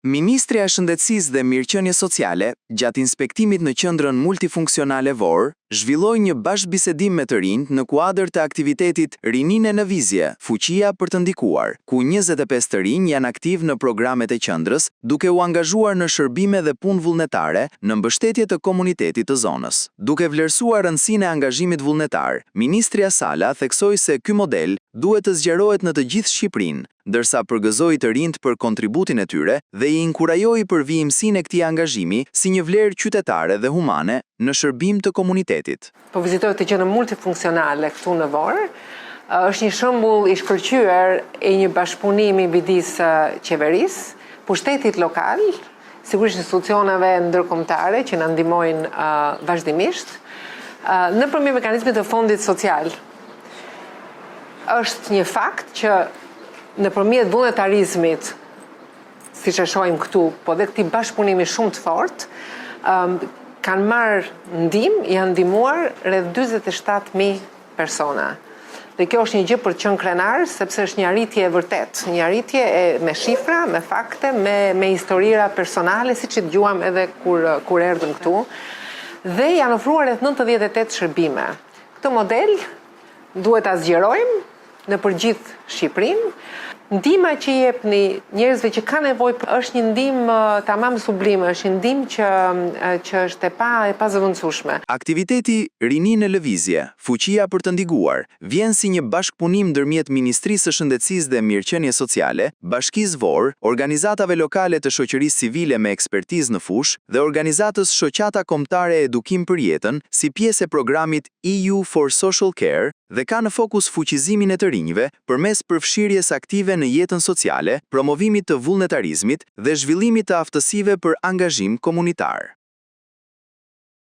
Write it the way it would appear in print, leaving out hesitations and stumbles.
Ministrja e Shëndetësisë dhe Mirëqenies Sociale, gjatë inspektimit në Qendrën Multifunksionale Vorë, zhvilloi një bashkëbisedim me të rinjtë në kuadër të aktivitetit Rini në Lëvizje, Fuqia për të ndikuar, ku 25 të rinj janë aktivë në programet e qendrës, duke u angazhuar në shërbime dhe punë vullnetare në mbështetje të komunitetit të zonës. Duke vlerësuar rëndësinë e angazhimit vullnetar, ministrja Sala theksoi se ky model duhet të zgjerohet në të gjithë Shqipërinë, ndërsa përgëzoi të rinjtë për kontributin e tyre dhe i inkurajoi për vijimësinë e këtij angazhimi si një vlerë qytetare dhe humane në shërbim të komunitetit. Po vizitoj këtë qendër multifunksionale këtu në Vorë. Është një shembull i shkëlqyer i një bashkëpunimi midis qeverisë, pushtetit lokal, sigurisht institucioneve ndërkombëtare që na ndihmojnë vazhdimisht, nëpërmjet mekanizmit të fondit social. Është një fakt që nëpërmjet vullnetarizmit, siç e shohim këtu, po dhe këtij bashkëpunimi shumë të fortë, kanë marrë ndihmë, janë ndihmuar rreth 47.000 persona. Dhe kjo është një gjë për të qenë krenar, sepse është një arritje e vërtetë, një arritje e, me shifra, me fakte, me, me historira personale, siç i dëgjuam edhe kur, kur erdhëm këtu. Dhe janë ofruar rreth 98 shërbime. Këtë model duhet ta zgjerojmë nëpër gjithë Shqipërinë. Ndihma që jepni njerëzve që kanë nevojë është një ndihmë tamam sublime, është një ndihmë që që është e pa e pazëvendësueshme. Aktiviteti Rini në Lëvizje, Fuqia për të ndikuar, vjen si një bashkëpunim ndërmjet Ministrisë së Shëndetësisë dhe Mirëqenies Sociale, Bashkisë Vorë, organizatave lokale të shoqërisë civile me ekspertizë në fushë dhe organizatës Shoqata Kombëtare e Edukim për Jetën si pjesë e programit EU for Social Care dhe ka në fokus fuqizimin e të rinjve përmes përfshirjes aktive në jetën sociale, promovimit të vullnetarizmit dhe zhvillimit të aftësive për angazhim komunitar.